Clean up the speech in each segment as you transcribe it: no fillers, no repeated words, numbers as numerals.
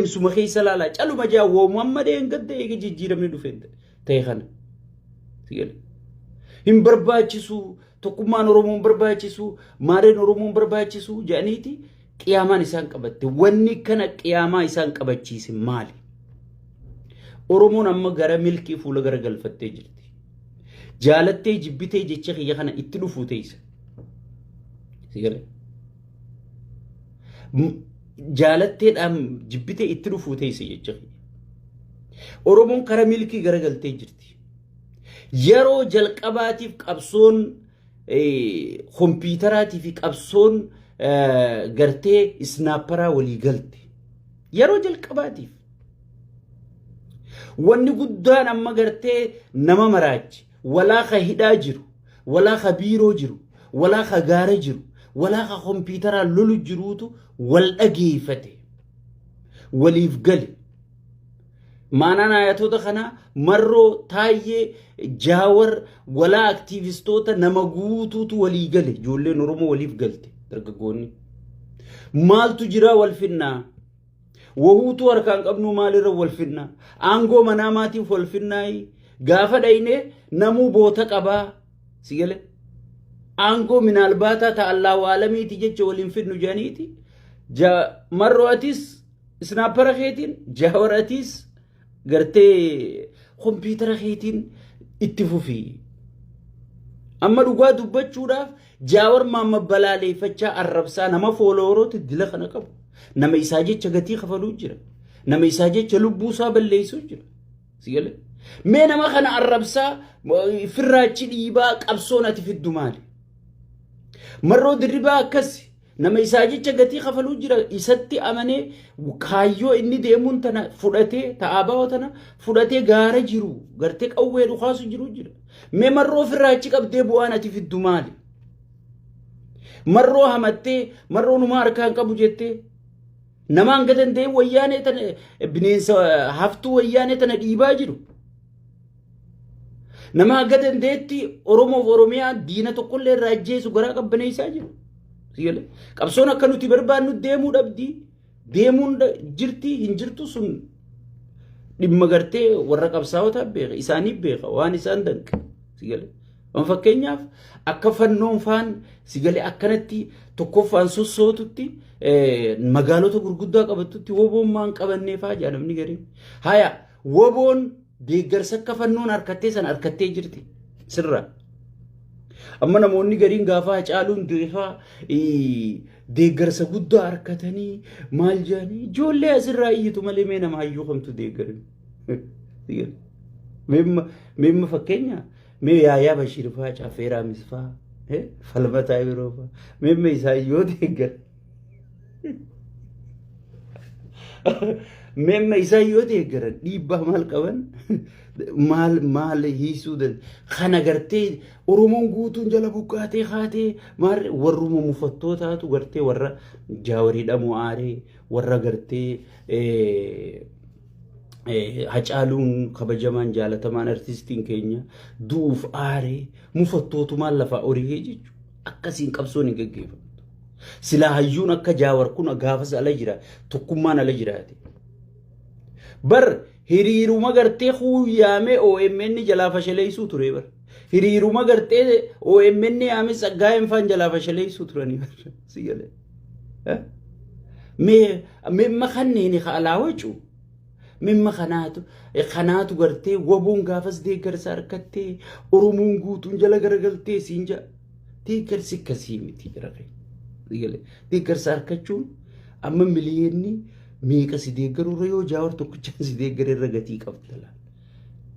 Adeemsuma keessa laalaa caluma jaa woomamma deengadda eega jijjiiramni dhufe ta'e kana. Hin barbaachisu, tokkummaan Oromoo hin barbaachisu, maareen Oromoo hin barbaachisu jedhaniiti qiyaamaan isaan qabatte. Wanni kana qiyaamaa isaan qabachiise maali? Oromoon amma gara milkii fuula gara galfattee jirti. Jaalattee jibbitee jecha kiyya kana itti dhufuu teessa. Jaalatteedhaan jibbitee itti dhufuu teessa jecha kiyya. Oromoon kara milkii gara galtee jirti. Yeroo jalqabaatiif qabsoon kompiitaraatii fi qabsoon gartee isnaapparaa walii galte. Yeroo jalqabaatiif. Wanni guddaan amma gartee nama maraachi walaa ka hidhaa jiru, walaa ka biiroo jiru, walaa ka gaara jiru, walaa ka kompiitaraa lolu jiruutu wal dhageeffate. Waliif gale. Maanaan ayatoota kanaa Marroo, Taayyee, Jaawar, walaa aktiivistoota nama guutuutu walii gale. Ijoolleen Oromoo waliif galte dargaggoonni. Maaltu jiraa wal finnaa? Wahuutuu harkaan qabnuu maalirra wal finnaa? Aangoo manaa maatiif wal finnaayi? Gaafa dhayne namuu boota qabaa. Si gale? Aangoo minaalbaataa ta'a Allaahu aalamiiti jecha waliin finnu jedhaniiti. Marroo atis isnaappara keetiin, Jaawar atis gartee kompiitara keetiin itti fufi. Amma dhugaa dubbachuudhaaf Jaawar Maamma balaaleeffachaa arrabsaa nama fooloorooti dila kana qabu. Nama isaa jecha gatii kafaluu jira. Nama isaa jecha lubbuu isaa balleessuu jira. Si galee? Mee nama kana arrabsaa firraachi dhiibaa qabsoon ati fiddu maali? Marroo Dirribaa akkasi. Nama isaa jecha gatii kafaluu jira. Isatti amanee kaayyoo inni deemuun tana fudhatee ta'aabaa tana fudhatee gaara jiru gartee qawwee dhukaasu jiru jira. Mee Marroo ofirraa achi qabdee bu'aan ati fiddu maali? Marroo hamattee Marroo numaa harkaan qabu jettee nama hanga danda'e wayyaanee tana bineensa haftuu wayyaanee tana dhiibaa jiru. Nama hanga danda'etti Oromoof Oromiyaa diina tokkollee irraa ajjeesu garaa qabbaneessaa jiru. Qabsoon akka nuti barbaannu deemuu dhabdi. Deemuun jirti hin jirtu sun dhimma gartee warra qabsaa'otaa beeka isaanii beeka waan isaan danqe. Amma fakkeenyaaf akka fannoon faan sigalee akkanatti tokkoffaan sossootutti magaalota gurguddaa qabattutti woboon maan qabannee faa jedha namni gariin. Haya woboon deeggarsa akka fannoon harkattee sana harkattee jirti sirra. Amma namoonni gariin gaafa Hacaaluun du'e faa deeggarsa guddaa harkatanii maal jedhanii ijoollee asirraa iyyitu malee mee nama hayyuu kamtu deeggare. Meemma fakkeenya mee Yaayaa Bashiir faa, Caffee Raamis faa, Falmataa Biroo faa, meemma isaan yoo deeggare. Meemma isaan yoo deeggaran dhiibbaa maal qaban, maal maal hiisuu danda'u? Kana gartee Oromoon guutuun jala buqqaatee kaatee maal warruma mufattootaatu gartee warra Jaawarii dhamoo aaree warra gartee Hacaaluun kabajamaan jaalatamaan artistiin keenya du'uuf aaree mufattootumaan lafaa orihee jechuudha. Akkasiin qabsoon hin gaggeeffamtu. Silaa hayyuun akka Jaawar kun gaafas ala jira, tokkummaan ala jiraate. Bar hiriiruma gartee yaamee OMN jalaa fashaleessuu ture bar. Hiriiruma gartee OMN yaamee Tsaggaayeen faan jalaa fashaleessuu turanii bar. Si galee. Mee mimma kanneen ka alaa wacu. Mimma kanaatu gartee waboon gaafas deeggarsa harkattee Oromoon guutuun jala garagaltee siin jedha. Deeggarsi akkasii miti jira keenya. Deeggarsa harkachuun amma miliyoonni meeqa si deeggarurra yoo Jaawar tokkichaan si deeggare irra gatii qabda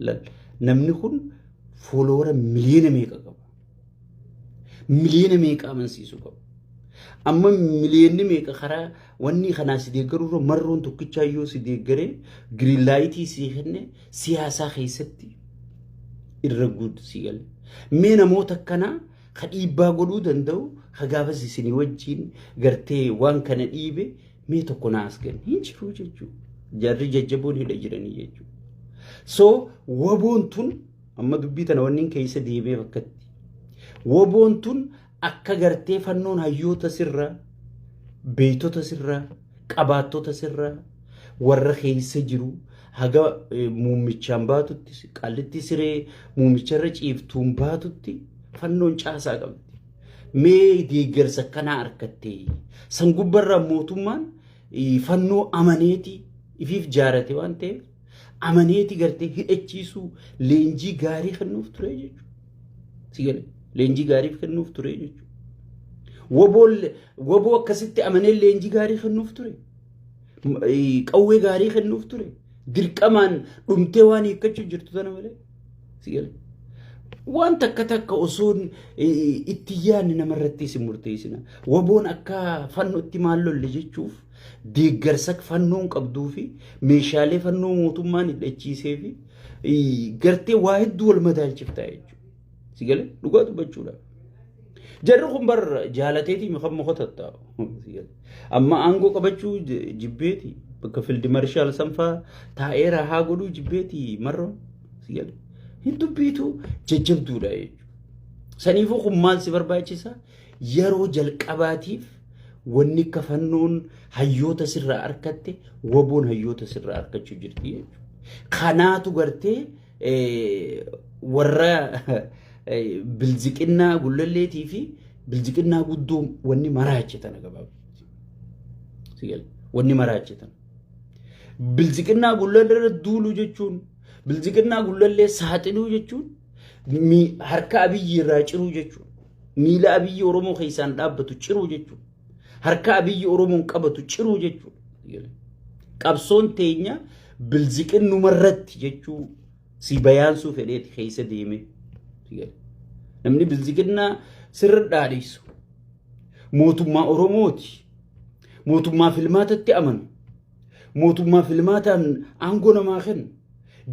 laal. Namni kun fooloora miliyoona meeqa qaba? Miliyoona meeqa amansiisuu qaba? Amma miliyoonni meeqa karaa wanni kanaa si deeggarurra Marroon tokkichaa yoo si deeggaree green light si kenne siyaasaa keessatti irra guutu si gale. Mee namoota akkanaa ka dhiibbaa godhuu danda'u ka gaafas isinii wajjin gartee waan kana dhiibe mee tokko naa as kenni hin jiru jechuudha. Jarri jajjaboon hidha jiranii jechuudha. So waboon tun amma dubbii tana wanni keessa deemee bakkatti. Waboon tun akka gartee fannoon hayyoota sirraa, beektota sirraa, qabaattota sirraa, Warra keessa jiru haga muummichaan baatutti, qallitti siree muummicharra ciiftuun baatutti fannoon caasaa qabdi. Mee deeggarsa akkanaa argattee san gubbarraa mootummaan fannoo amaneeti ifiif jaarate waan ta'eef amaneeti gartee hidhachiisuu, leenjii gaarii kennuuf ture jechuudha. Si galee, leenjii gaarii kennuuf ture jechuudha. Woboo akkasitti amanee leenjii gaarii kennuuf ture. Qawwee gaarii kennuuf ture. Dirqamaan dhumtee waan hiikkachuu jirtu tana malee. Si galee. Waan takka takka osoo itti yaadne namarratti isin murteessina. Woboon akka fannootti maal lolle jechuuf deeggarsa fannoon qabduu fi meeshaalee fannoo mootummaan hidhachiisee fi gartee waa hedduu wal madaalchiftaa jechuudha. Si galee, dhugaa dubbachuudha. Jarri kun bar jaalateetii kan muka tattaa'u. Si galee. Amma aangoo qabachuu jibbeeti. Bakka Field Marshal sanfaa taa'ee rahaa godhuu jibbeeti marroon. Si galee. Hin dubbiitu jajjabduudha jechuudha. Saniifuu kun maal si barbaachisa? Yeroo jalqabaatiif wanni akka fannoon hayyoota sirraa argatte, woboon hayyoota sirraa argachuu jirti jechuudha. Kanaatu gartee warra bilziqinnaa gullalleetii fi bilziqinnaa guddoo wanni maraache tana gabaabatti. Wanni maraache tana. Bilziqinnaa gullallee duuluu jechuun, bilziqinnaa gullallee saaxiluu jechuun, harka Abiyyi irraa ciruu jechuudha. Miila Abiyyi Oromoo keessaan dhaabbatu ciruu jechuudha. Harka Abiyyi Oromoon qabatu ciruu jechuudha. Qabsoon teenya bilziqinnumarratti jechuu si bayaansuu fedheeti keessa deeme. Namni bilziqinnaa sirra dhaadheessu mootummaa Oromooti. Mootummaa filmaatatti amanu. Mootummaa filmaataan aangoo namaa kennu.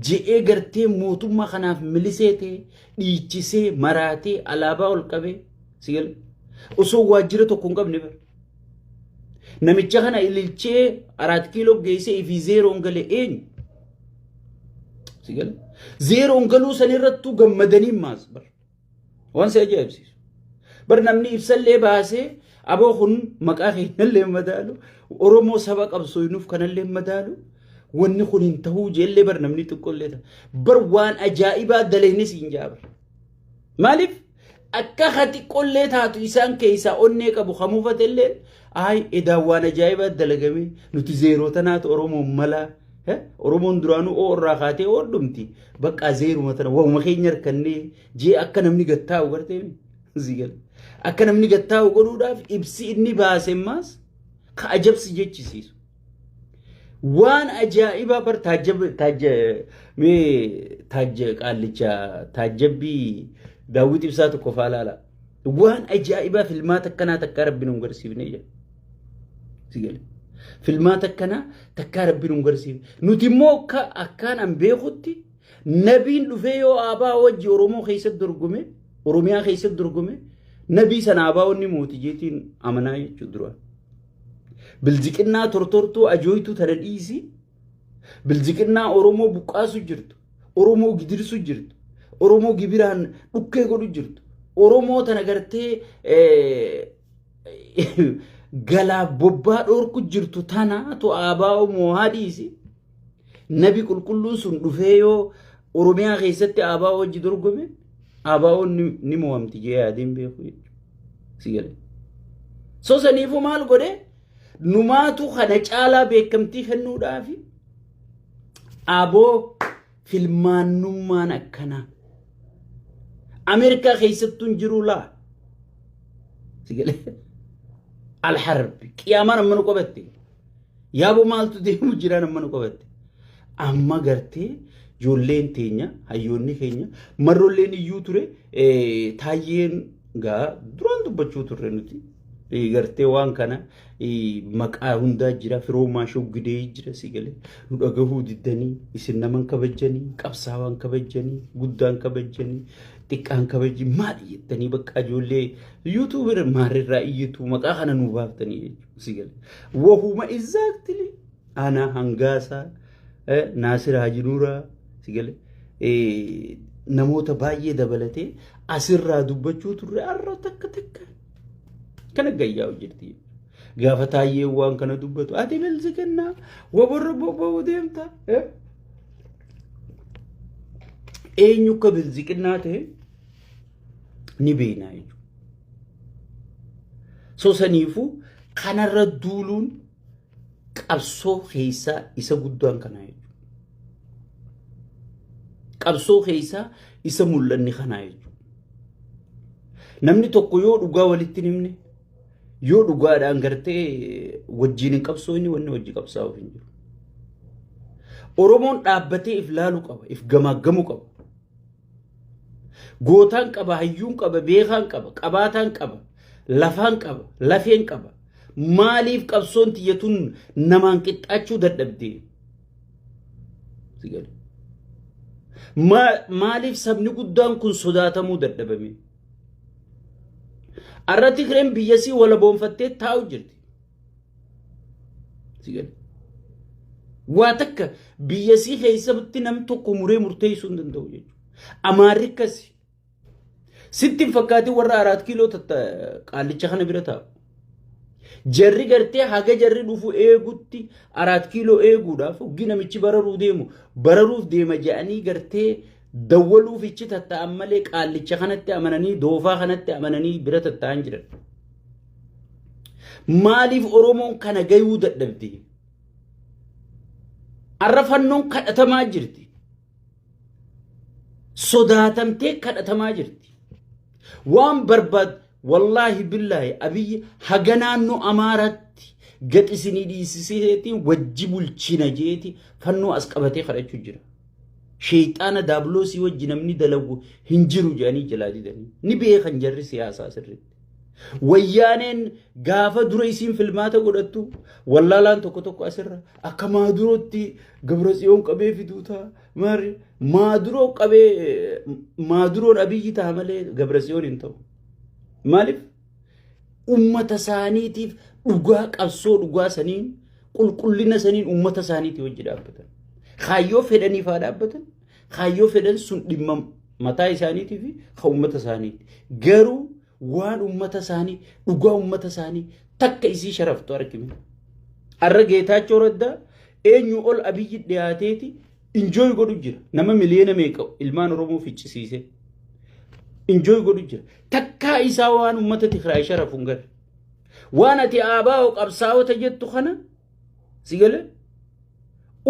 Je'ee gartee mootummaa kanaaf milisee ta'e dhiichisee maraatee alaabaa ol qabee si gala. Osoo waajjira tokko hin qabne bara. Namicha kana ililchee 4 kiiloo geessee ifii zeeroon gale eenyu? Si gala. Zeeroon galuu sanirrattuu gammadanii maas bara. Waan si ajaa'ibsiisu. Bar namni ibsallee baasee aboo kun maqaa keenyallee madaalu, Oromoo saba qabsooynuuf kanallee madaalu, wanni kun hin tahuu jeellee bar namni xiqqoollee ta'a. Bar waan ajaa'ibaa daleenis hin jaa bar. Maaliif akka ha xiqqoollee taatu isaan keessaa onnee qabu hamuufatellee ay edaan waan ajaa'ibaa dalagame, nuti zeeroo tanaatu Oromoon malaa. Oromoon duraanuu oo irraa kaatee oodhumti. Bakka zeeruma tana waanuma keenya harkannee jee akka namni gattaa'u gartee zigala. Akka namni gattaa'u godhuudhaaf ibsi inni baase maas ka ajabsi jechisiisu. Waan ajaa'ibaa bar taajjab taajja mee taajja qaallicha taajjabbii Daawwit Ibsaa tokko faa laala. Waan ajaa'ibaa filmaata akkanaa takkaa rabbi nu garsiifnee jira. Sigale. Filmaata akkanaa takkaa rabbi nu garsiifne. Nuti immoo akka akkaan an beekutti nabiin dhufee yoo aabaa wajji Oromoo keessatti dorgome, Oromiyaa keessatti dorgome, nabii sana aabaa wanni mooti jeetiin amanaa jechuudha duraan. Bilziqinnaa tortortuu ajooytuu tana dhiisi. Bilziqinnaa Oromoo buqqaasu jirtu. Oromoo gidirsu jirtu. Oromoo gibiraan dhukkee godhu jirtu. Oromoo tana gartee galaaf bobbaa dhoorku jirtu tanaatu aabaa moohaa dhiisi. Nabi qulqulluun sun dhufee yoo Oromiyaa keessatti aabaa wajji dorgome, ABO'n ni mo'amti jee yaadeen beeku jechuudha. Si galee. So saniifuu maal godhe? Numaatu kana caalaa beekamtii kennuudhaafi aboo filmaannummaan akkanaa. Ameerikaa keessattuu hin jiru laa. Si galee. Alharbi qiyaamaan amma nu qabatte. Yaaboo maaltu deemu jiraan amma nu qabatte. Amma gartee ijoolleen teenya, hayyoonni keenya, marrolleen iyyuu ture, taayyeen gaa duraan dubbachuu turre nuti. Gartee waan kana maqaa hundaa jira, firoomaa shoggidee jira, si galee nu dhagahuu diddanii, isin naman kabajanii, qabsaawaan kabajanii, guddaan kabajanii, xiqqaan kabajii maali jettanii bakka ijoollee yuutuubii maarrirraa iyyitu maqaa kana nuu baaftanii jechuudha, si galee. Wahuma exactly ana hangaasaa Naasir Hajinuuraa, si galee, namoota baay'ee dabalatee asirraa dubbachuu turre, har'a takka takka kana gayyaa jirti. Gaafa Taayyee waan kana dubbatu ati bilziqinnaa waborra bobba'uu deemta. Eenyu akka bilziqinnaa ta'e ni beekna jechuudha. So saniifuu kanarra duuluun qabsoo keessaa isa guddaan kanaa jechuudha. Qabsoo keessaa isa mul'anni kanaa jechuudha. Namni tokko yoo dhugaa walitti hin himne, yoo dhugaadhaan gartee wajjin hin qabsoo, inni wanni wajji qabsaa'uuf hin jiru. Oromoon dhaabbatee if laaluu qaba, if gamaaggamuu qaba. Gootaan qaba, hayyuun qaba, beekaan qaba, qabaataan qaba, lafaan qaba, lafeen qaba. Maaliif qabsoon tiyyatuun namaan qixxaachuu dadhabde? Maaliif sabni guddaan kun sodaatamuu dadhabame? Arra Tigreen biyyasii walaboonfattee taa'u jirti. Waa takka biyyasii keessatti nam tokko muree murteessuu hin danda'u jechuudha. Amaarri akkasi. Sitti hin fakkaatin warra Araat Kiiloo qaallicha kana bira taa'u. Jarri gartee haga jarri dhufu eegutti, Araat Kiiloo eeguudhaaf, hoggi namichi bararuu deemu bararuuf deema jedhanii gartee dawwaluuf ichi tatta'an malee, qaallicha kanatti amananii, doofaa kanatti amananii bira tatta'an jiran. Maaliif Oromoon kana gayuu dadhabde? Arra fannoon kadhatamaa jirti. Sodaatamtee kadhatamaa jirti. Waan barbaad, wallaahi billaahi, Abiyyi haga naannoo Amaaraatti gad isinii dhiisiseeti wajji bulchina jeeti fannoo as qabatee kadhachuu jira. Sheexaana daabloosii wajji namni dalagu hin jiru jedhanii jalaa didanii. Ni beekan jarri siyaasaa sirriitti. Wayyaaneen gaafa dura isiin filmaata godhattu wallaalaan tokko tokko asirra akka Maadurootti Gabratsiyoon qabee fiduu ta'a. Maarri Maaduroo qabee Maaduroon Abiyyi ta'a malee Gabratsiyoon hin ta'u. Maaliif? Ummata isaaniitiif dhugaa, qabsoo dhugaa saniin, qulqullina saniin ummata isaaniitii wajji dhaabbatan. Kaayyoo fedhaniif haa dhaabbatan. Kaayyoo fedhan sun dhimma mataa isaaniitii fi kan ummata isaaniiti. Garuu waan ummata isaanii, dhugaa ummata isaanii takka isii sharaftu argime. Arra Geetaachoo Raddaa eenyu ol Abiyyi dhiyaateeti enjoy godhu jira. Nama miliyoona meeqa ilmaan Oromoo ficcisiise. Enjoy godhu jira. Takkaa isaa waan ummata Tigraay sharafu hin garre. Waan ati aabaa'oo qabsaa'ota jettu kana si galee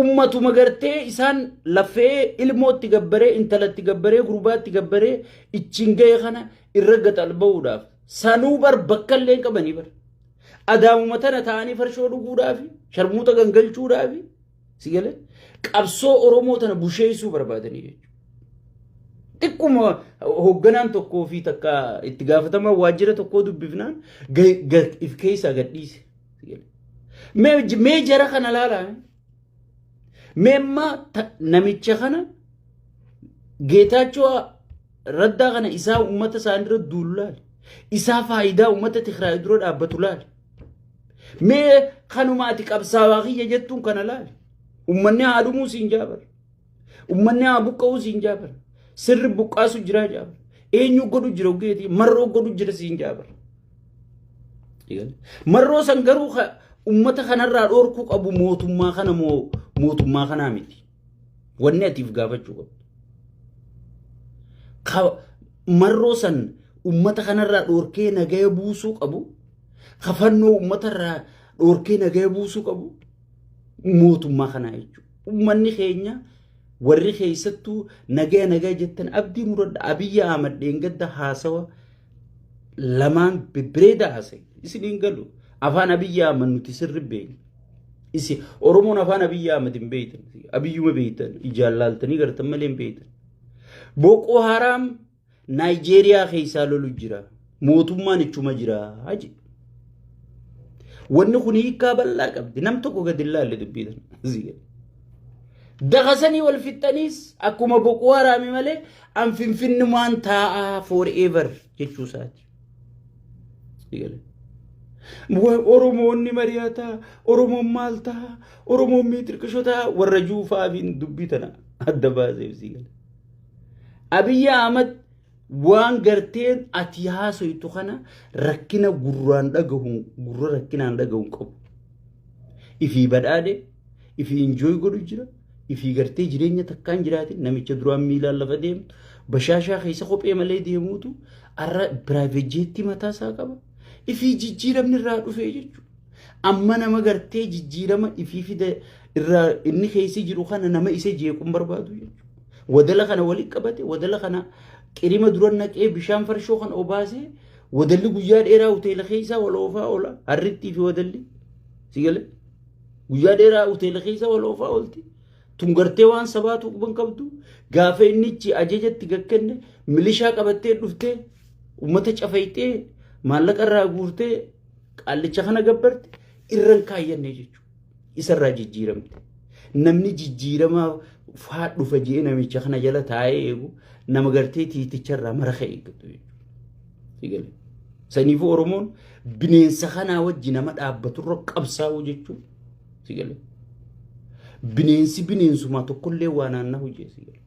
ummatuma gartee isaan lafee ilmootti gabbaree, intalatti gabbaree, gurbaatti gabbaree ittiin ga'e kana irra gaxal ba'uudhaaf sanuu bar bakka illee hin qabanii bar. Adaamuma tana ta'anii farshoo dhuguudhaaf, sharmuuxa gangalchuudhaaf, si galee qabsoo Oromoo tana busheessuu barbaadanii jechuudha. Xiqquma hoogganaan tokkoo fi takka itti gaafatamaa waajjira tokkoo dubbifnaan if keessaa gadhiise. Mee jara kana laalaa. Mee ammaa namicha kana, Geetaachoo Raddaa kana, isaa uummata isaanii irra duulu laali. Isaa faayidaa uummata Tigraay dura dhaabbatu laali. Mee kanuma ati qabsaawaa kiyya jettuun kana laali. Uummanni haa dhumuu siin jaabar. Uummanni haa buqqa'uu siin jaabar. Sirri buqqaasu jira jaabar. Eenyu godhu jira ogeetii marroo godhu jira siin jaabar. Marroo san garuu uummata kanarraa dhorkuu qabu mootummaa kana moo mootummaa kanaa miti? Wanni atiif gaafachuu qabdu. Marroo san uummata kanarraa dhorkee nagaya buusuu qabu, kafannoo uummatarraa dhorkee nagaya buusuu qabu mootummaa kanaa jechuudha. Uummanni keenya warri keessattuu nagaya nagaya jettan abdii muradha. Abiyyi Ahmad dheengadda haasawa lamaan bebbereedaa haasa'e. Isiniin galu. Afaan Abiyyi Ahmad nuti sirri beekna. Isi Oromoon afaan Abiyyi Ahmad hin beektan. Abiyyuma beektan. Ijaan laaltanii gartan malee hin beektan. Boko Haram Naayijeeriyaa keessaa lolu jira. Mootummaan ichuma jira jedhe. Wanni kun hiikaa bal'aa qabdi. Nam tokko gadi hin laalle dubbii tana. Dakasanii wal fixxaniis akkuma Boko Haraami malee an Finfinnumaan taa'aa forever jechuu isaati. Oromoonni mari'ataa, Oromoon maal ta'a, Oromoon miitirqishotaa warra juufaa fi dubbii tana adda baasee si gala. Abiyyi Ahmad Waan garteen ati haasoytu kana rakkina gurraan dhagahuun gurra rakkinaan dhagahuun qabu. Ifii badhaadhe, ifii enjoy godhu jira, ifii gartee jireenya takkaan jiraatin namicha duraan miilaan lafa deemtu, bashaashaa keessa kophee malee deemuutu arra private jeettii mataa isaa qaba. Ifii jijjiiramni irraa dhufee jechuudha. Amma nama gartee jijjiirama ifii fide irraa inni keessa jiru kana nama isa jeequun barbaadu jechuudha. Wadala kana walitti qabate, wadala kana qirima dura naqee bishaan farshoo kana obaasee wadalli guyyaa dheeraa hoteela keessaa wal oofaa oola. Harrittii fi wadalli. Si galee? Guyyaa dheeraa hoteela keessa wal oofaa oolti. Tun gartee waan sabaatu quban qabdu gaafa innichi ajajatti gakkenne milishaa qabattee dhuftee uummata cafayxee maallaqa irraa guurtee qaallicha kana gabbarte irran kaayyanne jechuudha. Isarraa jijjiiramte. Namni jijjiiramaa faa dhufa jee namicha kana jala taa'ee eegu nama gartee tiiticharraa maraqa eeggatu jechuudha. Saniifuu Oromoon bineensa kanaa wajji nama dhaabbaturra qabsaa'u jechuudha. Si galee. Bineensi bineensumaa tokkollee waa naannahu jee si galee.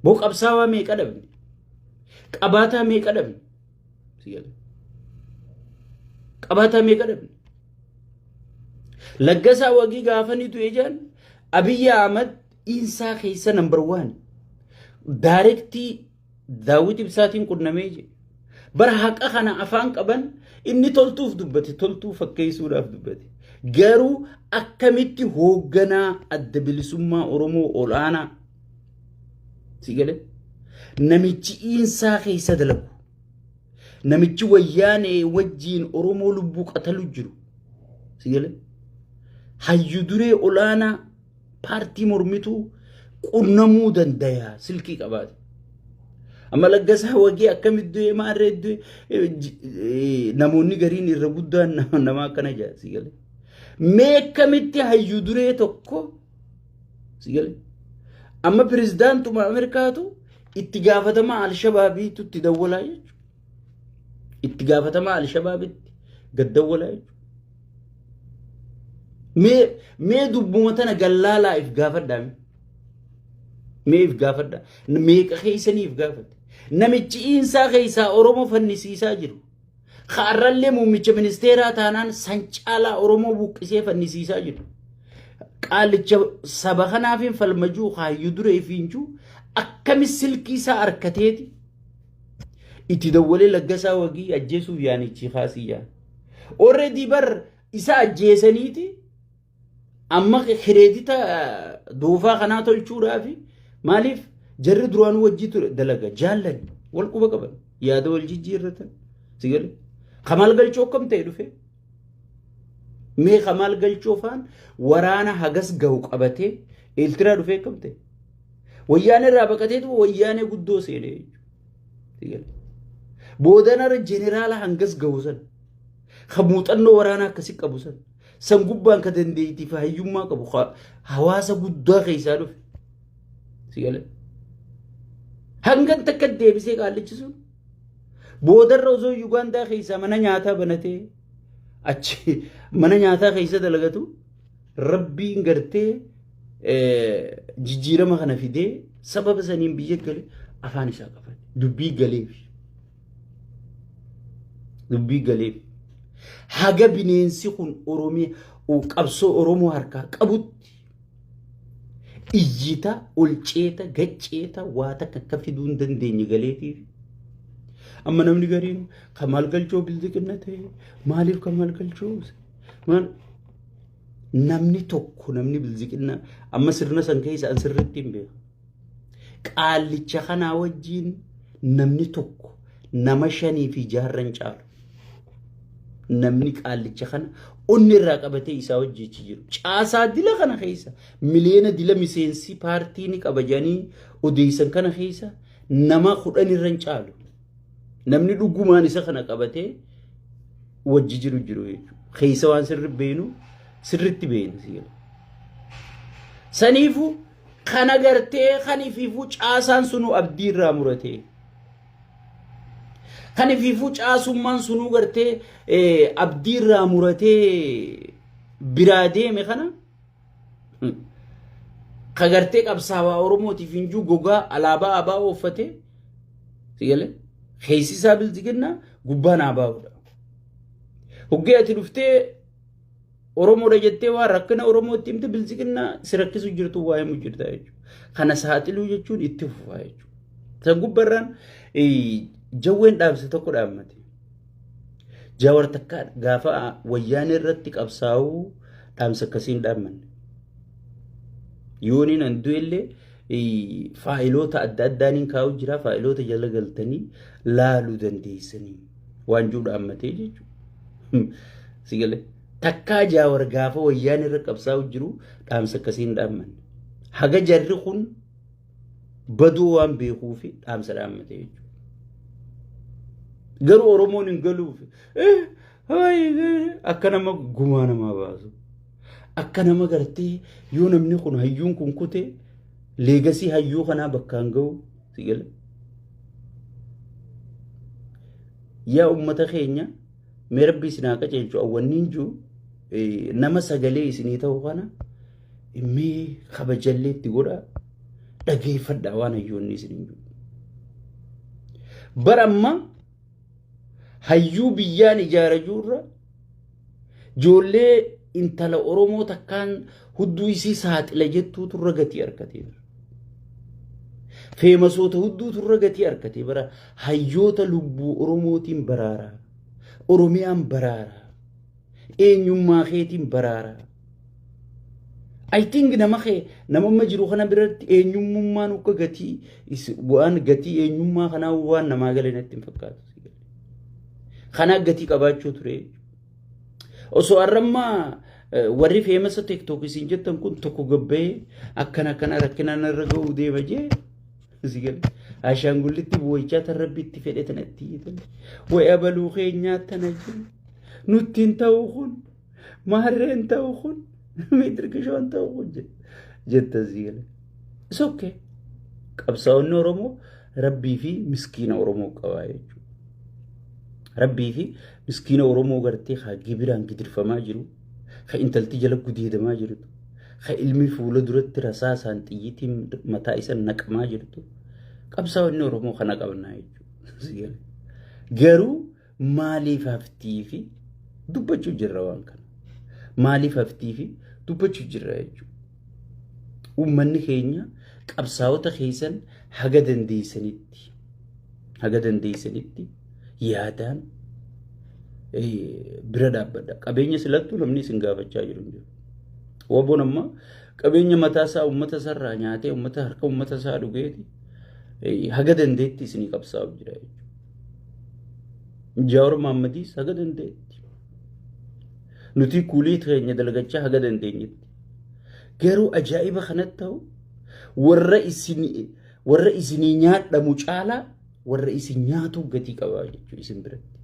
Boo qabsaawaa meeqa dhabne? Qabaataa meeqa dhabne? Si galee. Qabaataa meeqa dhabne? Laggasaa Wagii gaafa ni du'e jaan Abiyyi Ahmad insaa keessa number one. Daarektii Daawit Ibsaatiin qunnamee jee. Bara haqa kana afaan qaban inni toltuuf dubbate, toltuu fakkeessuudhaaf dubbate. Garuu akkamitti hoogganaa adda bilisummaa Oromoo ol'aanaa si galee namichi iinsaa keessa dalagu namichi wayyaanee wajjiin Oromoo lubbuu qatalu jiru si galee hayyu duree ol'aanaa paartii mormituu qunnamuu dandaya silkii qabaate. Amma Laggasaa Wagii akkamitti du'e maarree du'e namoonni gariin irra guddaan nama akkana jaa si galee. Mee akkamitti hayyuu duree tokko si galee. Amma pirezidaantuma Ameerikaatu itti gaafatamaa Alshabaabiitu itti dawwalaa jechuudha. Itti gaafatamaa Alshabaabitti gad dawwalaa jechuudha. Mee mee dubbuma tana gallaalaa if gaafadhaa mee. Mee if gaafadhaa. Meeqa keessanii if gaafate. Namichi iinsaa keessaa Oromoo fannisiisaa jiru. Kaarrallee muummicha ministeeraa taanaan san caalaa Oromoo buqqisee fannisiisaa jiru. Qaalicha saba kanaafin falmajuu kaayyuu duree fiinjuu akkami silkii isaa harkateeti itti dawwalee Laggasaa Wagii ajjeesuuf yaanichi kaasii jaan. Already bar isa ajjeesaniiti amma kireedita doofaa kanaa tolchuudhaafi maaliif jarri duraanuu wajjii ture dalaga jaallan wal quba qaban yaada wal jijjiirratan si galee Kamaal Galchoo akkam ta'e dhufe mee Kamaal Galchoo faan waraana hagas gahu qabatee Eeltiraa dhufee akkam ta'e wayyaanee irraa baqateetu wayyaanee guddoo seenee jechuudha. Boodanarra jeneraala hangas gahu san ka muuxannoo waraanaa akkasii qabu san san gubbaan ka dandeettii fi hayyummaa qabu hawaasa guddaa keessaa dhufe. Si galee? Hangan takka deebisee qaallichi sun boodarra osoo Yugaandaa keessaa mana nyaataa banatee achi mana nyaataa keessa dalagatu rabbiin gartee jijjiirama kana fidee sababa saniin biyya gale afaan isaa qabate dubbii galeef. Dubbii galeef. Haga bineensi kun Oromiyaa qabsoo Oromoo harkaa qabutti iyyita ol ceeta gacceeta waa takka akka fiduu hin dandeenye galeetiif. Amma namni gariin Kamaal Galchoo bildiqinna ta'e maaliif Kamaal Galchoo maal namni tokko namni bildiqinna amma sirna san keessa an sirriitti hin beeku. Qaallicha kanaa wajjiin namni tokko nama shanii fi jaarran caalu. Namni qaallicha kana onni irraa qabatee isaa hojjechi jiru. Caasaa dila kana keessa miliyoona dila miseensi paartii ni qaba jedhanii odeessan kana keessa nama 10 irra hin caalu. Namni dhugumaan isa kana qabatee wajji jiru jiru jechuudha. Keessa waan sirri beenu sirritti beenu si jedha. Saniifuu kana gartee kan ifiifuu caasaan sunuu abdii irraa muratee. Kan ifiifuu caasummaan sunuu gartee abdii irraa muratee biraa deeme kana ka gartee qabsaawaa Oromootiif hin jiru gogaa alaabaa ABO uffatee Sigalee keessi isaa bilxiginnaa, gubbaan ABOdha. Hoggee ati dhuftee Oromoodha jettee waan rakkina Oromootti himte, bilxiginnaa si rakkisu jirtu waa himu jirta jechuudha. Kana saaxiluu jechuun itti fufaa jechuudha. San gubbarraan jawween dhaabse tokko dhaammate. Jawar takka gaafa wayyaanee irratti qabsaa'uu dhaamsa akkasiin dhaammanne. Yooniin an du'ellee faayiloota adda addaaniin kaa'u jira. Faayiloota jala galtanii laaluu dandeessanii waan jiru dhaammatee jechuudha. Sigalee takkaa Jaawar gaafa wayyaan irra qabsaa'u jiru dhaamsa akkasiin dhaammanne. Haga jarri kun baduu waan beekuufi dhaamsa dhaammatee jechuudha. Garuu Oromoon hin galuufi akka nama gumaa namaa baasu. Akka nama gartee yoo namni kun hayyuun kun kute legacy hayyuu kanaa bakkaan ga'u, sigale. Yaa uummata keenya, mee Rabbi isin haa qajeelchu. Awwanniin jiru nama sagalee isinii ta'u kana mee kabajallee itti godhaa, dhageeffadhaa waan hayyoonni isiniin jiru. Bara amma hayyuu biyyaan ijaara jirra, ijoollee intala Oromoo takkaan hudduu isii saaxila jettuutu irra gatii argatee jira. Famousoota hudduutu irra gatii argatee bara hayyoota lubbuu Oromootiin baraaraa, Oromiyaan baraaraa, eenyummaa keetiin baraaraa. I think nama kee nama amma jiru kana biratti eenyummaan akka gatii waan gatii eenyummaa kanaa waan namaa galee natti hin fakkaatu. Kanaa gatii qabaachuu ture. Osoo har'ammaa warri famousa TikTok isin jettan kun tokko gabba'ee akkana akkana rakkinaan irra ga'uu deema jee. Ashaangullitti boo'ichaa tan Rabbi itti fedhe tanatti hiitan. Wayi abaluu keenyaa tana jee. Nutti hin ta'u kun. Maarreen ta'u kun. Miitirkishoon ta'u kun jetta sigalee. It's okay. Qabsaa'onni Oromoo Rabbii fi miskiina Oromoo qabaa jechuudha. Rabbii fi miskiina Oromoo gartee haa gibiraan gidirfamaa jiru, haa intalti jala gudeedamaa jirtu, haa ilmi fuula duratti rasaasaan xiyyitiin mataa isa naqamaa jirtu. Qabsaa'onni Oromoo kana qabnaa jechuudha. Garuu maaliif haftii fi dubbachuu jirra waan kana? Maaliif haftii fi dubbachuu jirra jechuudha. Uummanni keenya qabsaa'ota keessan haga dandeessanitti yaadaan bira dhaabbadha. Qabeenya silattuu namni isin gaafachaa jiru hin jiru. WBOn amma qabeenya mataa isaa uummata isaarraa nyaatee, uummata harka uummata isaa dhugeeti haga dandeetti isinii qabsaa'u jira jechuudha. Jaawar Mahaammadiis haga dandeetti. Nuti kuulii keenya dalagachaa haga dandeenyetti. Garuu ajaa'iba kanatti ta'u warra isinii nyaadhamu caalaa warra isin nyaatu gatii qabaa jechuudha isin biratti.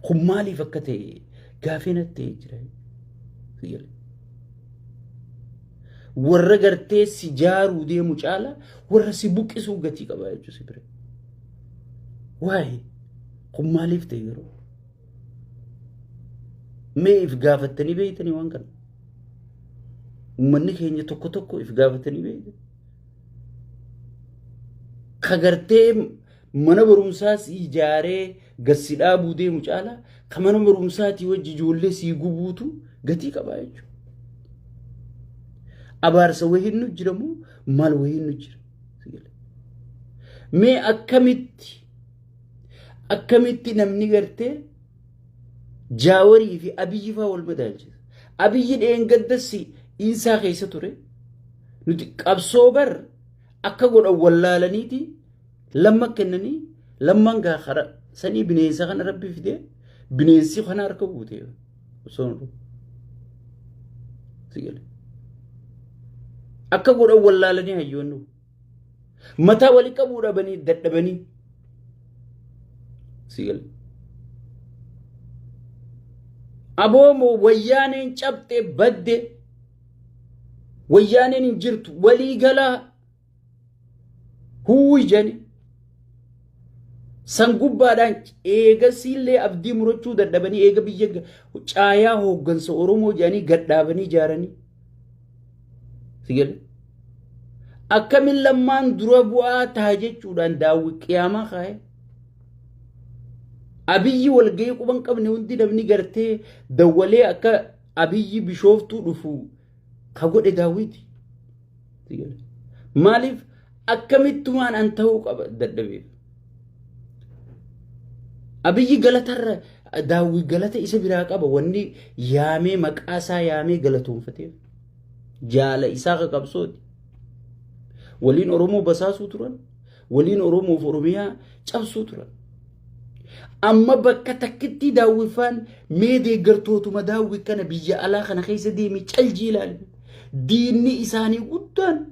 Kun maaliif akka ta'e gaafii natti ta'ee jira. Warra gartee si jaaruu deemu caalaa warra si buqqisuu gatii qabaa jechuudha si biratti. Waa'ee kun maaliif ta'e yeroo? Mee if gaafattanii beeytanii waan kana? Uummanni keenya tokko tokko if gaafatanii beeytan? Ka gartee mana barumsaa si ijaaree gassi dhaabuu deemu caalaa ka mana barumsaatii wajji ijoollee sii gubuutu gatii qabaa jechuudha. Abaarsa wayiin nu jira moo maal wayiin nu jira? Mee akkamitti namni gartee Jaawarii fi Abiyyi fa'aa wal madaalchisa? Abiyyi dheengaddassi insaa keessa ture. Nuti qabsoo bar akka godhan wallaalaniiti lamma kennanii, lamman gaa kara sanii bineensa kana Rabbi fidee bineensi kana harka guute osoo sigale. Akka godhan wallaalanii hayyoonni mataa walii qabuu dhabanii dadhabanii sigale. Aboomoo wayyaaneen cabxee badde, wayyaaneen hin jirtu, walii galaa huwwi jani san gubbaadhaan eegasiillee abdii murachuu dadhabanii eega biyya caayaa hooggansa Oromoo jedhanii gadhaabanii ijaaranii. Sigale. Akkamin Lammaan dura bu'aa taha jechuudhaan Daawwi qiyaamaa kaa'e. Abiyyi walgahii quban qabne hundi namni gartee dawwalee akka Abiyyi Bishooftuu dhufu ka godhe Daawwiti. Maaliif akkamittumaan an ta'uu qaba dadhabeef. Abiyyi galatarra Daawwi galata isa biraa qaba wanni yaamee maqaa isaa yaamee galatoonfateef. Jaala isaa ka qabsooti. Waliin Oromoo basaasuu turan. Waliin Oromoof Oromiyaa cabsuu turan. Amma bakka takkitti Daawwiffaan mee deeggartootuma Daawwi kana biyya alaa kana keessa deemi caljii ilaali. Diinni isaanii guddaan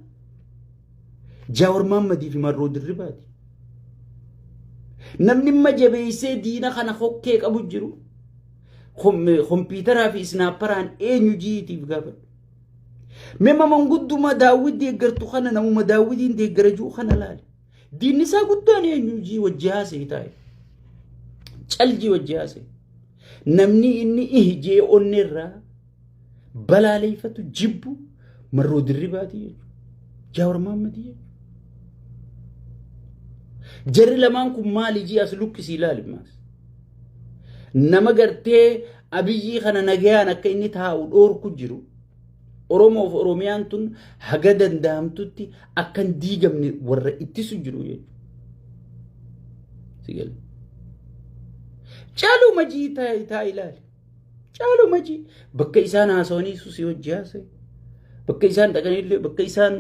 Jaawar Maammadii fi Marroo Dirribaati. Namni imma jabeessee diina kana hokkee qabu jiru kompiitaraa fi isnaapparaan eenyu jiitiif gaafadhu. Mee mangudduma Daawwit deeggartu kana namuma Daawwitiin deeggara jiru kana laali. Diinni isaa guddaan eenyu jii wajji haasa'e taa'e. Caljii wajji haasa'e. Namni inni ihjee onneerraa balaaleeffatu jibbu Marroo Dirribaati jechuudha. Jaawar Maammadii jechuudha. Jarri lamaan kun maali jii as luqqisii ilaali maas. Nama gartee Abiyyii kana nagayaan akka inni taa'u dhoorku jiru. Oromoof Oromiyaan tun haga danda'amtutti akka hin diigamne warra ittisu jiru jechuudha. Si gale. Caaluma jii taa ilaali. Caaluma jii bakka isaan haasawanii si wajji haasa'e. Bakka isaan dhaqanillee bakka isaan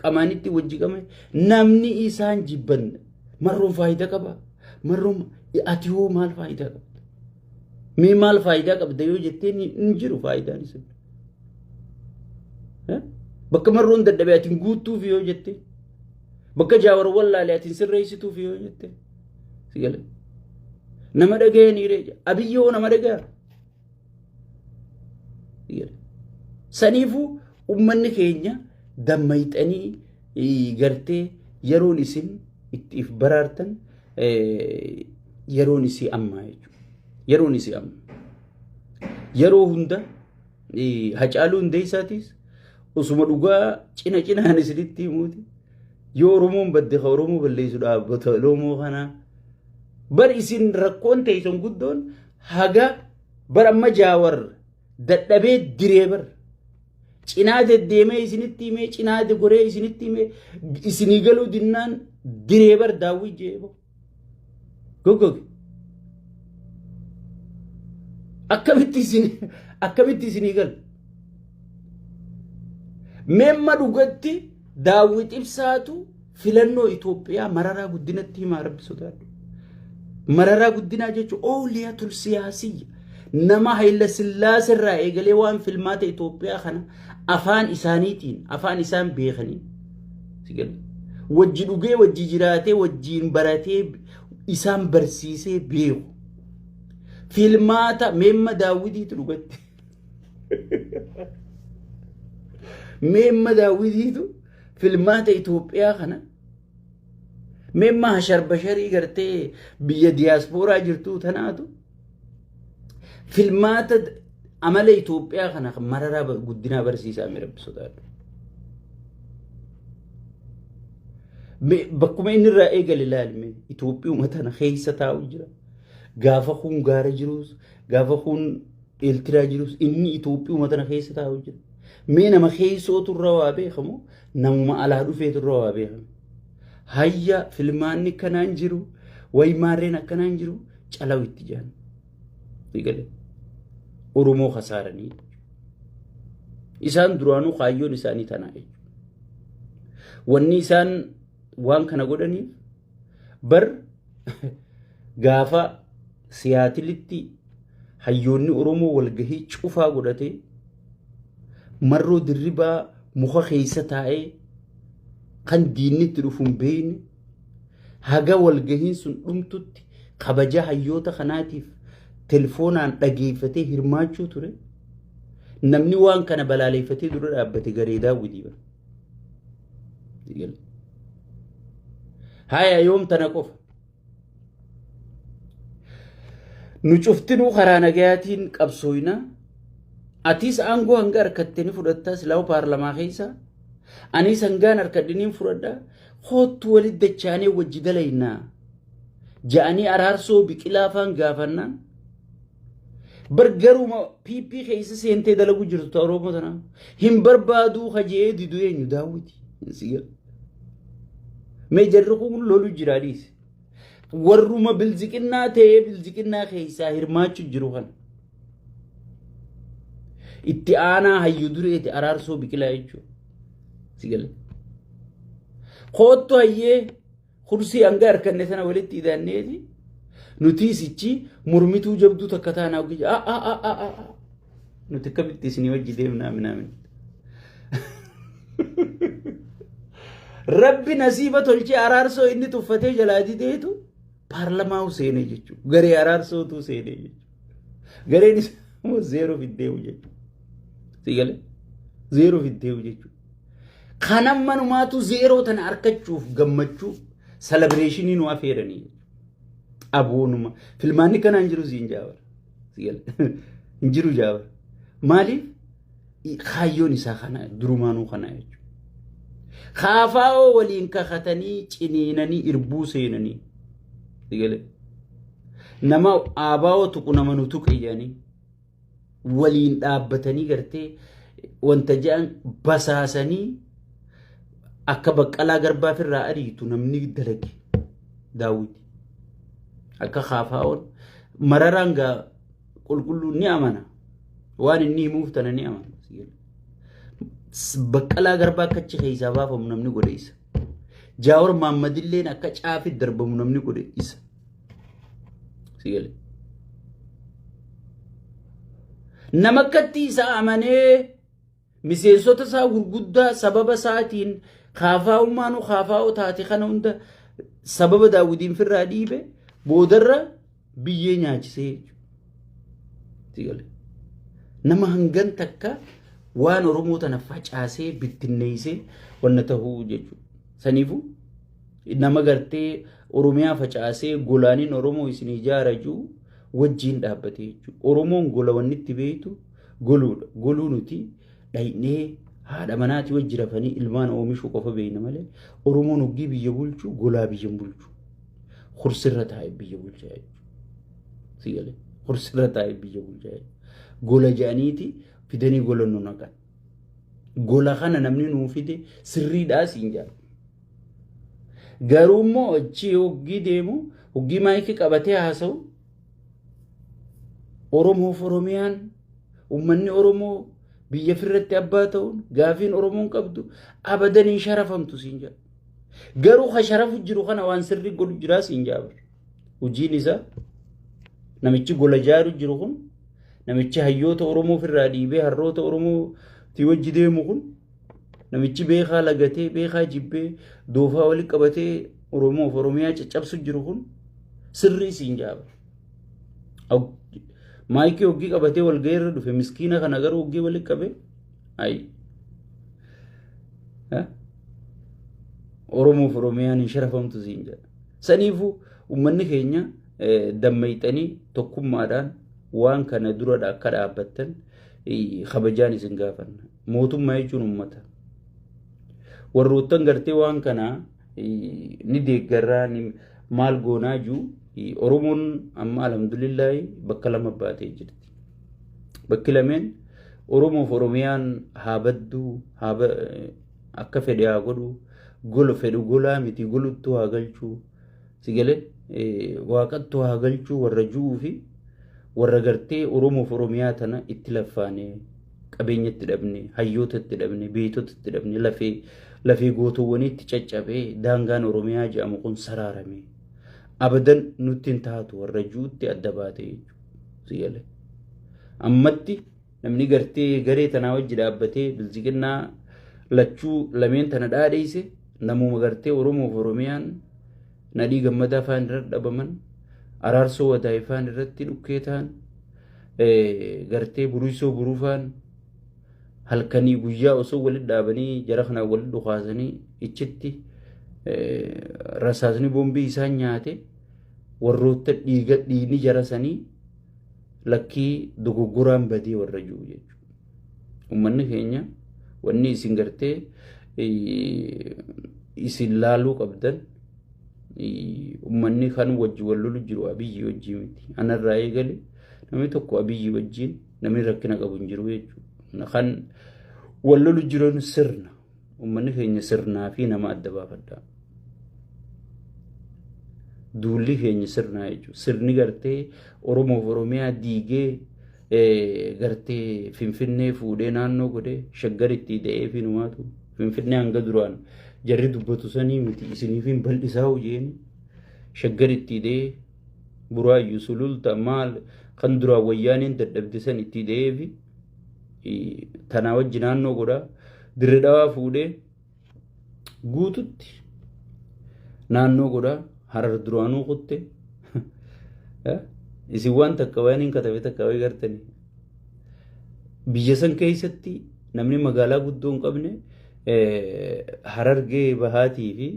qamaanitti wajji qamane namni isaan jibban Marroon faayidaa qaba. Marroon ati hoo maal faayidaa qabda? Mee maal faayidaa qabda yoo jetteen hin jiru faayidaan isa. Bakka Marroon dadhabe ati hin guuttuuf yoo jette bakka Jaawar wallaale ati hin sirreessituuf yoo jette si gala. Nama dhaga'anii ree Abiyyi hoo nama dhaga'a. Saniifuu ummanni keenya dammayxanii gartee yeroon isin itti if baraartan yeroon isii ammaa jechuudha. Yeroon isii amma. Yeroo hunda Hacaaluu Hundeessaatis osuma dhugaa cina cinaan isinitti himuuti. Yoo Oromoon badde ka Oromoo balleessu dhaabbata Oromoo kanaa. Bar isin rakkoon teessan guddoon haga bar amma Jaawar dadhabee diree bar cinaa deddeemee isinitti himee cinaa goree isinitti himee isinii galuu dinnaan diree bar Daawwii jeebo goggoge akkamitti isin akkamitti isinii galu meemma dhugatti Daawwit Ibsaatu filannoo Itoophiyaa Mararaa Guddinatti himaa rabbi sodaadhu. Mararaa Guddinaa jechuun ooliyatul siyaasiyya. Nama Hayila Sillaasee irraa eegalee waan filmaata Itoophiyaa kana afaan isaaniitiin afaan isaan beekaniin si gala. Wajji dhugee wajji jiraatee wajjiin baratee isaan barsiisee beeku. Filmaata meemma Daawwitiitu dhugatti. Meemma Daawwitiitu filmaata Itoophiyaa kana meemma hasharbasharii gartee biyya diyaaspooraa jirtuu tanaatu filmaata amala Itoophiyaa kana Mararaa Guddinaa barsiisaa mi rabbi sodaadhu. Bakkuma inni irraa eegale ilaalme Itoophiyuma tana keessa taa'u jira. Gaafa kun gaara jirus gaafa kun Eeltiraa jirus inni Itoophiyuma tana keessa taa'u jira. Mee nama keessootu irra waa beekamu namuma alaa dhufeetu irra waa beekamu. Hayya filmaanni akkanaan jiru wayi maarreen akkanaan jiru calaw itti jaan. Eegale. Oromoo kasaaranii. Isaan duraanuu kaayyoon isaanii tanaa jechuudha. Wanni isaan waan kana godhaniif Bar gaafa Siyaatilitti hayyoonni Oromoo walgahii cufaa godhatee Marroo Dirribaa muka keessa taa'ee kan diinni itti dhufu hin beekne haga walgahiin sun dhumtutti kabaja hayyoota kanaatiif telefoonaan dhageeffatee hirmaachuu ture. Namni waan kana balaaleeffatee dura dhaabbate garee Daawwitii bara. Haya yoom tana qofa. Nu cuftinuu karaa nagayaatiin qabsooyna. Atis aangoo hanga harkatte ni fudhatta silaawu paarlamaa keessa. Ani sangaan harkadhiniin fudhadha. Hoottu walitti dachaanee wajji dalaynaa. Ja'anii Araarsoo Biqilaa faan gaafannaan. Bar garuma PP keessa seentee dalagu jirtu ta Oromoo tanaa. Hin barbaaduu hajee didu eenyu Daawwiti. Siga. Mee jarri kun lolu jira dhiise. Warruma bilziqinnaa ta'ee bilziqinnaa keessaa hirmaachuu jiru kana. Itti aanaa hayyu dureeti Araarsoo Biqilaa jechuudha. Sigale. Koottu hayyee kursii hanga harkanne sana walitti hidhanneeti. Nuti sichi mormituu jabduu takka taanaa hojii a a a a a nuti akkamitti isinii wajji deemnaa minaamin. Rabbi nasiiba tolchee Araarsoo inni tuffatee jalaa dideetu paarlamaa seenee jechuudha. Garee Araarsootu seenee jechuudha. Gareen isaa immoo zeeroo fiddeewu jechuudha. Sigalee zeeroo fiddeewu jechuudha. Kanan manumaatu zeeroo tana argachuuf gammachuu salabireeshinii nu afeeranii jechuudha. Aboonuma filmaanni kanaan jiru siin jaabara. Sigalee hin jiru jaabara. Maaliif kaayyoon isaa kana durumaanuu kana jechuudha. Kaafaa'oo waliin kakatanii ciniinanii irbuu seenanii. Sigalee. Nama aabaa'oo tuqu nama nu tuqe jedhanii waliin dhaabbatanii gartee wanta jedhan basaasanii akka Baqqalaa Garbaaf irraa ariitu namni dalage Daawwiti. Akka kaafaa'oon Mararaan gaa qulqulluun ni amana. Waan inni himuuf tana ni amana. Baqqalaa Garbaa akka achi keessaa baafamu namni godhe isa. Jaawar Maammadilleen akka caafi darbamu namni godhe isa. Sigale. Nama akkatti isa amanee miseensota isaa gurguddaa sababa isaatiin kaafaa'ummaanuu kaafaa'oo taate kana hunda sababa Daawwitiin firraa dhiibe boodarra biyyee nyaachisee jechuudha. Nama hangan takka waan Oromoo tana facaasee bittinneessee wanna tahuu jechuudha. Saniifuu nama gartee Oromiyaa facaasee golaaniin Oromoo isin ijaara jiru wajjiin dhaabbatee jechuudha. Oromoon gola wanni itti beektu goluudha. Goluu nuti dhaynee haadha manaatii wajji rafanii ilmaan oomishuu qofa beekna malee Oromoon hoggii biyya bulchu golaa biyya hin bulchu. Kursirra taa'ee biyya bulcha jechuudha. Si galee kursirra taa'ee biyya bulcha jechuudha. Gola jedhaniiti fidanii gola nu naqan. Gola kana namni nuu fide sirriidhaa siin jedha. Garuu immoo achi hoggii deemu hoggii maayikii qabatee haasa'u Oromoof Oromiyaan uummanni Oromoo biyya firratti abbaa ta'uun gaafiin Oromoon qabdu abadan hin sharafamtu siin jedha. Garuu ka sharafu jiru kana waan sirrii godhu jiraa siin jedha. Hojiin isaa namichi gola jaaru jiru kun namichi hayyoota Oromoo ofirraa dhiibee harroota Oromoo ti wajji deemu kun namichi beekaa lagatee beekaa jibbee doofaa walitti qabatee Oromoof Oromiyaa caccabsu jiru kun sirrii siin jaaba. Maayikii hoggii qabatee walgahii irra dhufe miskiina kana garuu hoggii walitti qabee ayi. Oromoof Oromiyaan hin sharafamtu siin jedha. Saniifuu uummanni keenya dammayxanii tokkummaadhaan waan kana dura akka dhaabbattan kabajaan isin gaafanna. Mootummaa jechuun uummata. Warroottan gartee waan kana ni deeggarraa ni maal goonaa jiru Oromoon amma alhamdulillaahi bakka lama baatee jirti. Bakki lameen Oromoof Oromiyaan haa badduu haa akka fedhe haa godhu gola fedhu golaa miti goluttuu haa galchuu si galee waaqattuu haa galchuu warra ju'uu fi warra gartee Oromoof Oromiyaa tana itti laffaane qabeenya itti dhabne hayyoota itti dhabne beektota itti dhabne lafee lafee gootowwanii itti caccabee daangaan Oromiyaa jedhamu kun saraarame abadan nutti hin taatu warra ju'utti adda baate jechuudha si galee ammatti namni gartee garee tanaa wajji dhaabbatee bilziqinnaa lachuu lameen tana dhaadheesse namuma gartee Oromoof Oromiyaan Nadhii Gammadaa faan irratti dhabaman Araarsoo Wadaay faan irratti dhukkee ta'an gartee Buruisoo Buruu faan halkanii guyyaa osoo walitti dhaabanii jara kanaan walitti dhukaasanii ichitti rasaasni boombii isaan nyaate warroota dhiiga dhiigni jara sanii lakkii dogoggoraan badee warra jiru jechuudha. Uummanni keenya wanni isin gartee Isin laaluu qabdan, uummanni kan wajji wal lolu jiru Abiyyi wajjii miti. Anarraa eegale namni tokko Abiyyi wajjiin namni rakkina qabu hin jiru jechuudha. Kan wal lolu jiran sirna. Uummanni keenya sirnaa fi nama adda baafadha. Duulli keenya sirnaa jechuudha. Sirni gartee Oromoof Oromiyaa diigee, gartee Finfinnee fuudhee naannoo godhee, Shaggar itti da'ee fi numaatu Finfinnee hanga duraan jarri dubbatu sanii miti, isiniif hin bal'isaa hojii Shaggar itti da'ee, Buraayyuu, Sululta, maal kan duraan Wayyaaneen dadhabde san itti da'ee fi tanaa wajji naannoo godhaa, Dirre Dhawaa fuudhee guututti naannoo godhaa, Harar duraanuu kutte. Isin waan takka waan hin katabe takka wayii gartanii, biyya san keessatti namni magaalaa guddoo hin qabne Harargee Bahaatii fi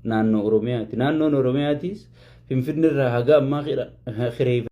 naannoo Oromiyaati. Naannoon Oromiyaatiis Finfinne irraa haga ammaa kireeffate.